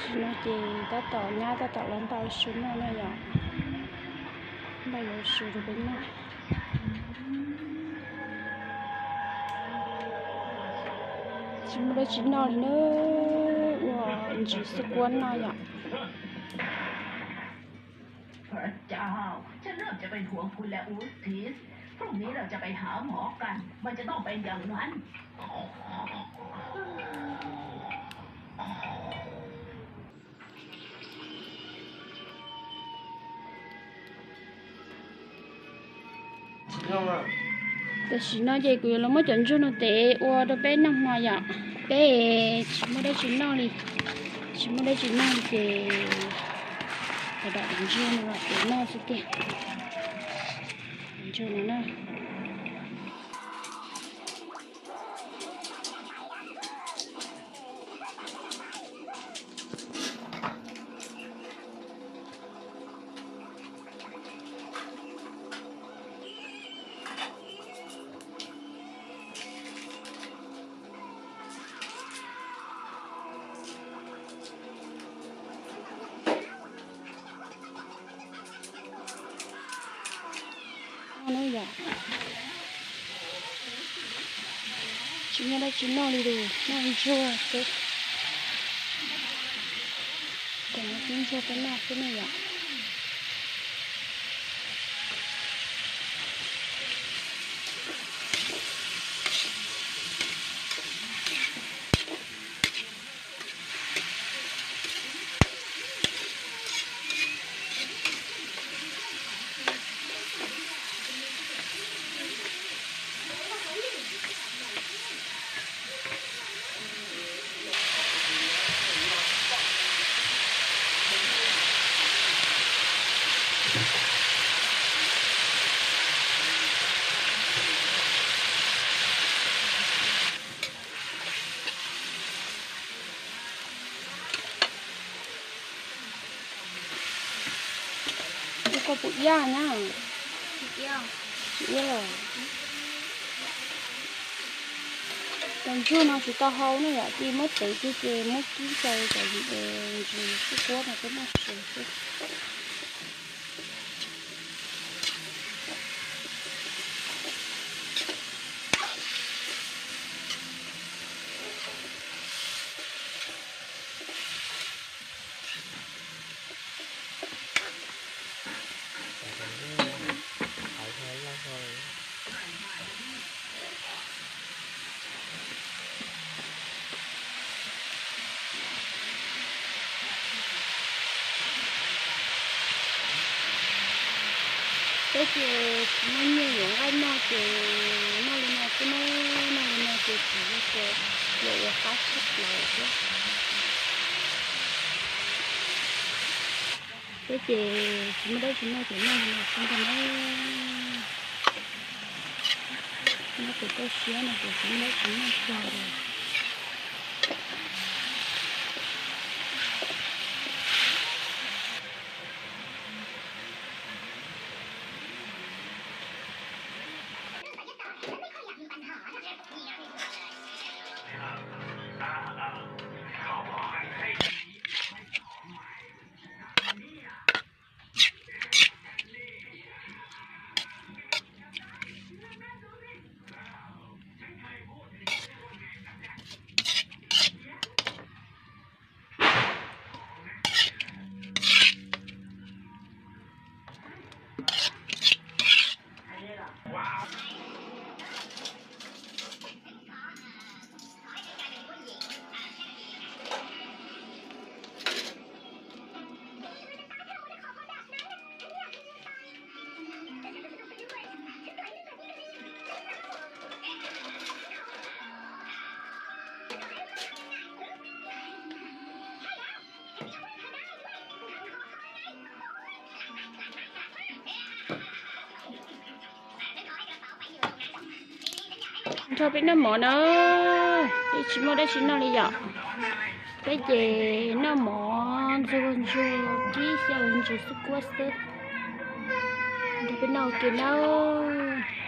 Tam sim no ces tab tom nyab tab tom los npaj ua su noj no yom. Npaj yuav ua su rau peb noj. Tsis muaj dab tsi noj li na, ua ntsis xwb kuab noj yom. พระเจ้า ฉันเริ่มจะเป็นห่วงคุณและอูสติส พรุ่งนี้เราจะไปหาหมอกัน มันจะต้องเป็นอย่างนั้น Tam sim no ces kuv yuav los muab cov ntsuag no tev ua rau peb noj hmo yom. Peb tsis muaj dab tsi noj li, tsis muaj dab tsi noj li ces ua dam cov ntsuag no los tev noj xwb tiag. Cov ntsuag no na. Tsis muaj dab tsi noj li, noj ntsuag xwb. Ces muab ib ntsuag peb noj xwb ne yom. Ua koj pum iab na. Tsis iab los. Cov ntsuag no tsis tau hau na yom, ces muab tev kiag ces muab kib xyaw cov ntsis xwb kuab no peb noj su xwb. Peb ces tsis muaj nyiaj yuav nqaij noj ces noj li no xwb na, noj li no ces tsis yog tias yuav ua qab tshaj plaws thiab. Peb ces tsis muaj dab tsi noj ces noj li no xwb ntag na. Nyob pem toj siab no ces tsis muaj dab tsi noj tag li. Nrog peb noj mov na, peb tsis muaj dab tsi noj li yom. Peb ces noj mov ntxuag ntsuag kib xyaw ntsis xwb kuab xwb. Nrog peb noj ua ke nawb.